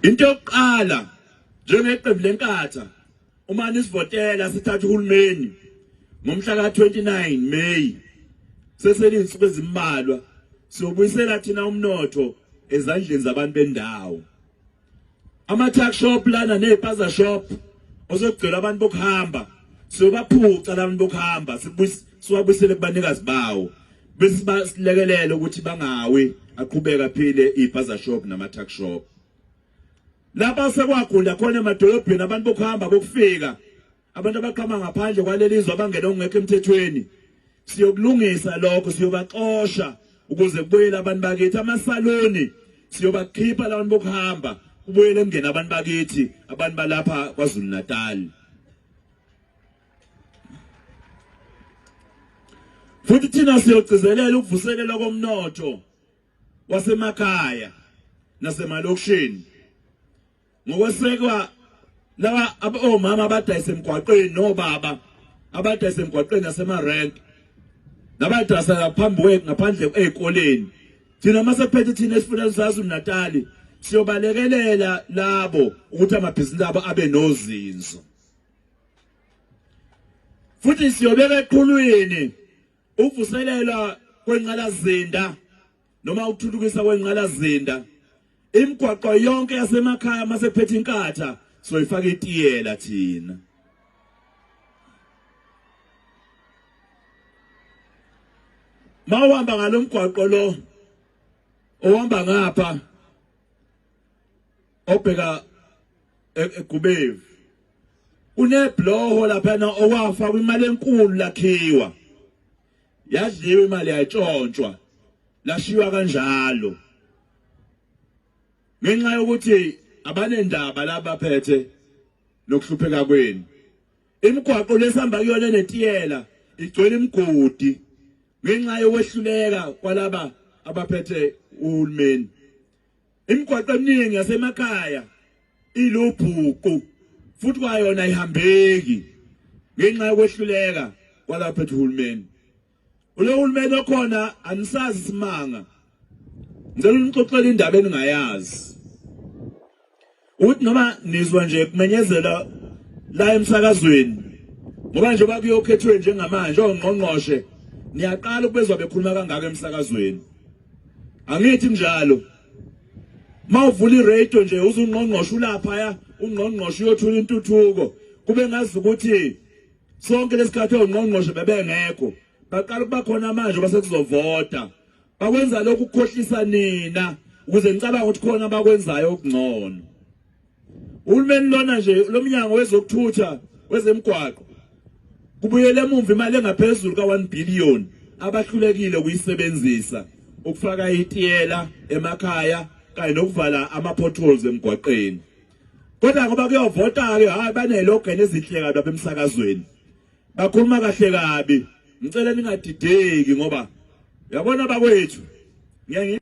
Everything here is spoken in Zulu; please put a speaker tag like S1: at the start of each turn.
S1: Into yokuqala njengeqembu leNkatha uma nisivotela sithatha uhulumeni ngomhla ka-29 May sesele izinsuku ezimbalwa siyobuyisela thina umnotho ezandleni zabantu bendawo. Ama-tuck shop lana ney'paza shop osokugcwele abantu bokuhamba siyobaphuca labantu bokuhamba siwabuyisele kubanikazi bawo bese basilekelele ukuthi bangawi aqhubeka aphile ipaza shop nama tuck shop. Lapha sekwagunda khona emadolobheni abantu bokuhamba bokufika abantu abaqhama ngaphandle kwaleli zwe abangena okungekho emthethweni siyokulungisa lokho siyobaxosha ukuze kubuyele abantu bakithi. Amasaluni siyobakhipha labantu bokuhamba kubuyele kungena abantu bakithi abantu balapha KwaZulu Natal. Futhi thina siyogcizelela ukuvuselelwa komnotho wasemakhaya nasemalokishini ngokwesekwa laba omama abadayisa emgwaqeni nobaba abadayisa emgwaqeni nasemarenk nabadayisa ngaphambi kwethu ngaphandle ezikoleni. Thina mase kuphethe thina esifuna saZulu Natal siyobalekelela labo ukuthi amabhizinisi abo abe nozinzo. Futhi siyobeka eqhulwini ukuvuselelwa kwenqalazinda noma ukuthuthukisa kwenqalazinda imigwaqo yonke yasemakhaya mase kuphethe inkatha soyifaka itiyela thina. Mawuhamba ngalomgwaqo lo ohamba ngapha obheka eGubevu kunebloho lapha okwafakwa imali enkulu lakhiwa yadliwa imali yatshontshwa lashiywa kanjalo ngenxa yokuthi abanendaba labaphethe nokuhlupheka kwenu. Imigwaqo lesihamba kuyona enetiyela igcwele imigodi ngenxa yokwehluleka kwalaba abaphethe uhulumeni. Imigwaqo eminingi yasemakhaya ilubhuqu futhi kwayona ayihambeki ngenxa yokwehluleka kwalaphethe uhulumeni. Ulo hulumeni okhona anisazi isimanga. Ngicela unixoxele indaba eningayazi. Ukuthi noma nizwa nje kumenyezela la emsakazweni ngoba nje bakuyokhethwe njengamanje ongqongqoshe niyaqala ukubezwa bekhuluma kangaka emsakazweni. Angithi njalo mawuvula iradio nje uzungqongqoshe ulapha ya ungqongqoshe uyothula intuthuko kube ngazi ukuthi sonke lesikhathi ongqongqoshe bebengekho baqala ukuba khona manje base kuzovota bakwenza lokhu ukukhohlisa nina ukuze ngicabanga ukuthi khona abakwenzayo okungcono. Uhulumeni lona nje lomnyango wezokuthutha wezemigwaqo kubuyele emumva imali engaphezulu ka-1 billion abahlulekile ukuyisebenzisa ukufaka itiyela emakhaya kanye nokuvala ama-potholes emgwaqeni. Kodwa ngoba kuyovota-ke hhayi banelogeni ezinhle kabi lapha emsakazweni bakhuluma kahle kabi. Ngicela ningadideki ngoba yabona bakwethu ngiyangizwa.